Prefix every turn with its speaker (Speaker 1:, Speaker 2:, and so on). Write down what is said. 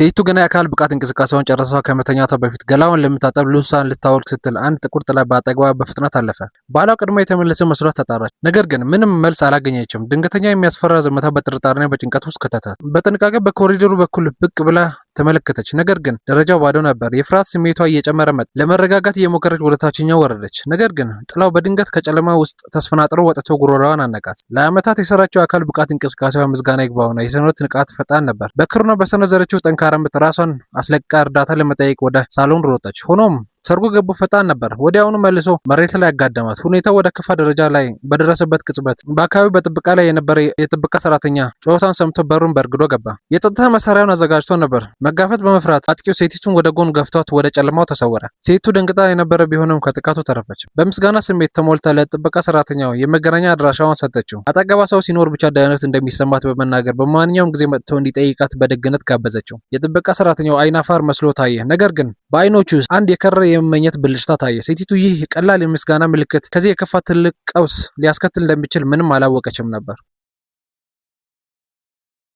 Speaker 1: ሴቲቱ ገና የአካል ብቃት እንቅስቃሴዋን ጨርሳ ከመተኛቷ በፊት ገላዋን ለመታጠብ ልብሷን ልታወልቅ ስትል አንድ ጥቁር ጥላ በአጠገቧ በፍጥነት አለፈ። ባሏ ቀድሞ የተመለሰ መስሏት ተጣራች። ነገር ግን ምንም መልስ አላገኘችም። ድንገተኛ የሚያስፈራ ዝምታ በጥርጣሬና በጭንቀት ውስጥ ከተታት። በጥንቃቄ በኮሪደሩ በኩል ብቅ ብላ ተመለከተች። ነገር ግን ደረጃው ባዶ ነበር። የፍርሃት ስሜቷ እየጨመረ መጣ። ለመረጋጋት እየሞከረች ወደ ታችኛው ወረደች። ነገር ግን ጥላው በድንገት ከጨለማ ውስጥ ተስፈናጥሮ ወጥቶ ጉሮሮዋን አነቃት። ለዓመታት የሰራችው የአካል ብቃት እንቅስቃሴዋ ምስጋና ይግባውና የሰውነት ንቃት ፈጣን ነበር። በክርኗ በሰነዘረችው ጠንካራ ምት ራሷን አስለቅቃ እርዳታ ለመጠየቅ ወደ ሳሎን ሮጠች። ሆኖም ሰርጎ ገቡ ፈጣን ነበር። ወዲያውኑ መልሶ መሬት ላይ ያጋደማት። ሁኔታው ወደ ከፋ ደረጃ ላይ በደረሰበት ቅጽበት በአካባቢው በጥበቃ ላይ የነበረ የጥበቃ ሰራተኛ ጩኸቷን ሰምቶ በሩን በርግዶ ገባ። የጸጥታ መሳሪያውን አዘጋጅቶ ነበር። መጋፈጥ በመፍራት አጥቂው ሴቲቱን ወደ ጎን ገፍቷት ወደ ጨለማው ተሰወረ። ሴቲቱ ደንግጣ የነበረ ቢሆንም ከጥቃቱ ተረፈች። በምስጋና ስሜት ተሞልታ ለጥበቃ ሰራተኛው የመገናኛ አድራሻዋን ሰጠችው። አጠገቧ ሰው ሲኖር ብቻ ደህንነት እንደሚሰማት በመናገር በማንኛውም ጊዜ መጥቶ እንዲጠይቃት በደግነት ጋበዘችው። የጥበቃ ሰራተኛው አይናፋር መስሎ ታየ። ነገር ግን በአይኖቹ ውስጥ አንድ የከረረ የመመኘት ብልጭታ ታየ። ሴቲቱ ይህ ቀላል የምስጋና ምልክት ከዚህ የከፋ ትልቅ ቀውስ ሊያስከትል እንደሚችል ምንም አላወቀችም ነበር።